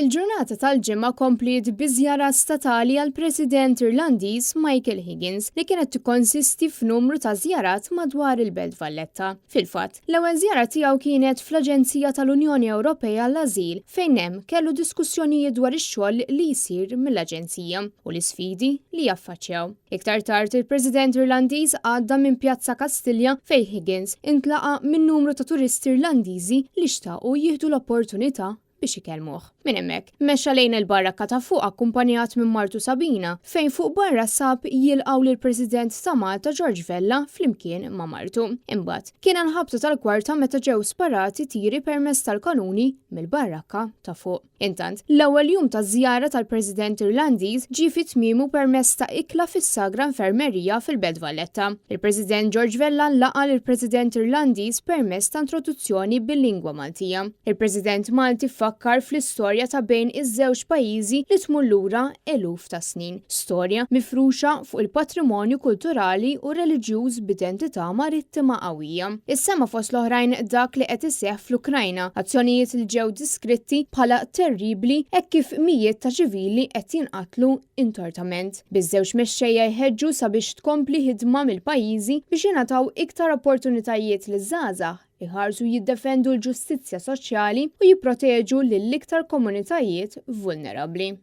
Il-ġurnata tal-Ġimgħa kompliet bi żjara statali għall-President Irlandiż Michael Higgins li kienet tikkonsisti f'numru ta' żjarat madwar il-Belt Valletta. Fil-fatt, l-ewwel żjara tiegħu kienet fl-Aġenzija tal-Unjoni Ewropea għall-Ażil fejn hemm kellu diskussjonijiet dwar ix-xogħol li jsir mill-aġenzija u l-isfidi li jaffaċċjaw. Iktar tard, il-President Irlandiż għadda minn Pjazza Kastilja fejn Higgins intlaqa' minn numru ta' turisti Irlandiżi li xtaqu jieħdu l-opportunità biex ikellmuh. Minn hemmhekk, mexa lejn il-barrakka ta' fuq akkumpanjat minn martu Sabina, fejn fuq barra sab jilqgħu lill-President ta' Malta George Vella flimkien ma' martu. Imbagħad, kien għall-ħabta tal-kwarta meta ġew sparati tiri permezz tal-kanuni mill-barrakka ta' fuq. Intant, l-ewwel jum taż-żjara tal-President Irlandiż ġie fi tmiemu permezz ta' ikla fis-Sagra Infermerija fil-Belt Valletta. Il-President George Vella laqa' lill-President Irlandiż permezz ta' introduzzjoni bil-lingwa Maltija. Il-President Malti fakkar fl-istorja ta' bejn iż-żewġ pajjiżi li tmur lura eluf ta' snin, storja mifruxa fuq il-patrimonju kulturali u reliġjuż b'identità marittima qawwija. Issemma fost l-oħrajn dak li qed iseħħ fl-Ukrajna, azzjonijiet li ġew diskritti bħala terribbli hekk kif mijiet ta' ċivili qed jinqatlu intortament, biż-żewġ mexxejja jħeġġu sabiex tkompli ħidma mill-pajjiżi biex jingħataw iktar opportunitajiet liż-żgħażagħ iħarsu jiddefendu l-ġustizzja soċjali u jipproteġu lill-iktar komunitajiet vulnerabbli.